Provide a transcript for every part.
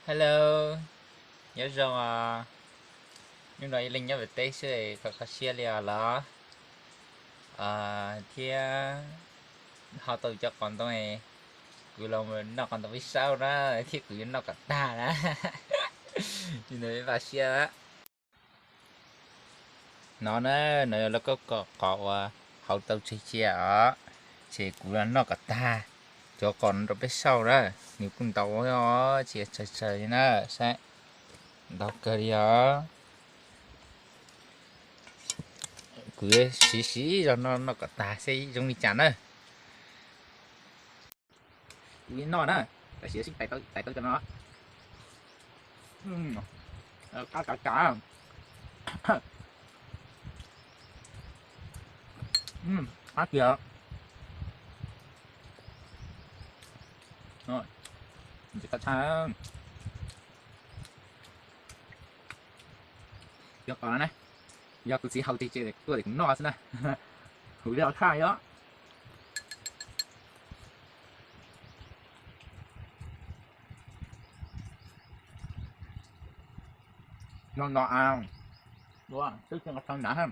Hello, nyob zoo os. Hnub no ib leeg nyob pem teb xwb, kho kho siab li os los? Thiab ho tau cov qos ntoo, kuv los noj qos ntoo peb saub na, thiab kuv yuav noj kom tag na. Ntawd peb npaj siab. No na, no yog lawv koj qos uas hau tau tseg cia os, ces kuv los noj kom tag cov qos no rau peb saub na. Nws kuj ntau os, tsis tsawg tsawg li na, saib, ntau kawg li os. Kuv siv siv zog no noj kom tag seb zoo li cas na. Kuv noj na, tam sim sib tais tau cov no. Qab kav kav. Qab kiag. Ntxim qab tshaj. Cov qos na, yog kuv txiv hau tseg ces tuaj ces kuv noj xwb na. Huv li os thaj os. No no a, twb tsis nqa thau nrad ha.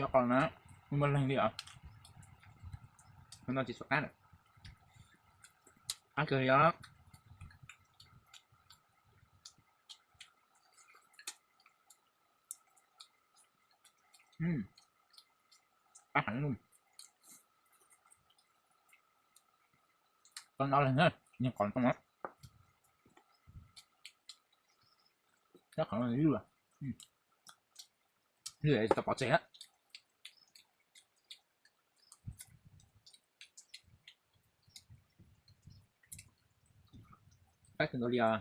Cov qos na, muaj leeg li os. Hnub no tsis tshua qab lawm. Qab kawg li os. Qab heev. Qos no leeg na, yeej qos ntoo na. Cov qos no lwj, lwj tsis tau pov tseg. Qab kawg nkaus li os.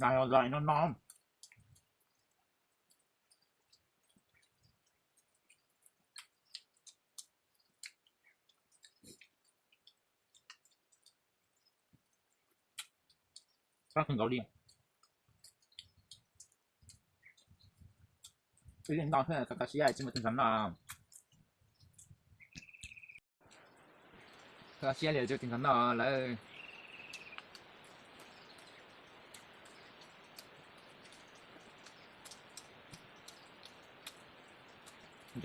Dai los dai no no. Qab kawg nkaus li. Ib leeg noj xwb, kho kho siab tsis muaj tus nrog noj. Kho siab li tsis muaj tus nrog noj lawm.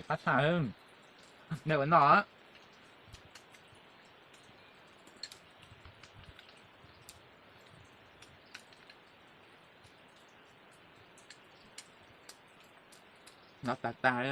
Qab tshaj, nej ua noj. No tag tag li.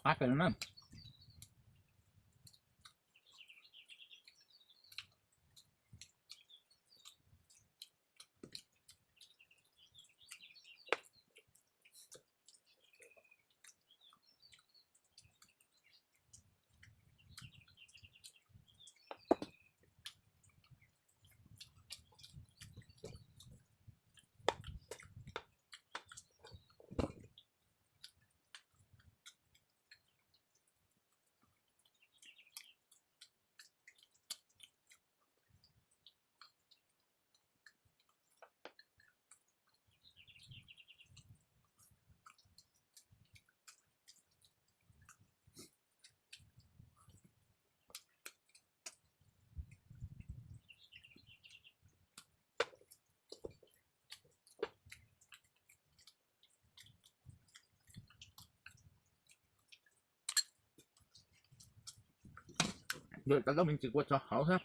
Qab kawg na. Cov zaub me ntsis kuv tso hauv xwb,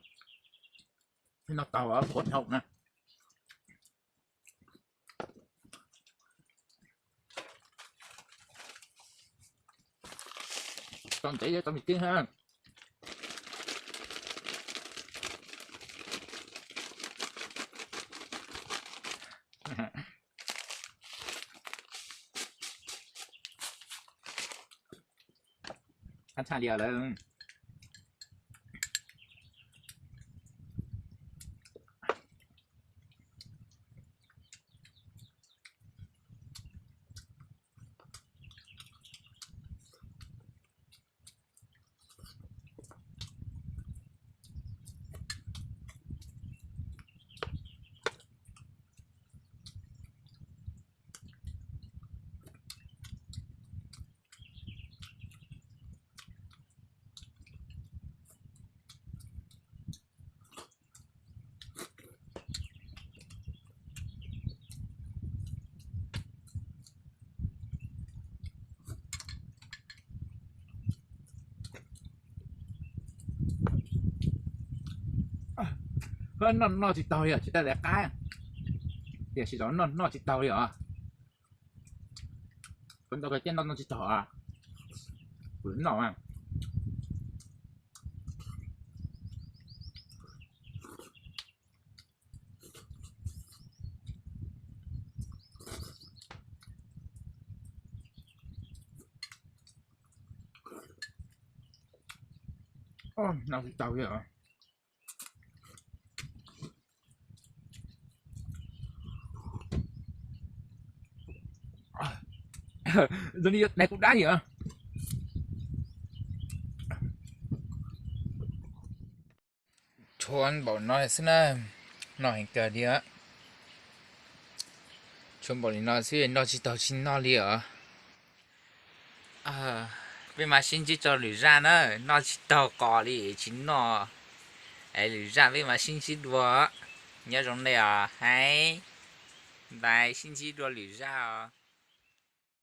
no tau qhuav dhau na. Tso ntev tso me tib ha. Qab tshaj li lawm. Noj noj tsis taus li os, tsis tas daim qab, tiam sis noj noj tsis taus li os. Kuv ntau kawg thiaj noj noj tsis taus os. Kuv noj mas. Noj tsis taus li os. Zoo li yuav dai kuv dab li os. Tshuav npaum no xwb na, noj heev kawg li. Tshuav npaum li no xwb noj tsis taus tsis noj li os. Peb mam sib ntsib rau lwm zaj na, noj tsis taus qos li tsis noj. Es lwm zaj peb mam sib ntsib dua. Nyob zoo nej os, hais ntawd sib ntsib dua lwm zaj os.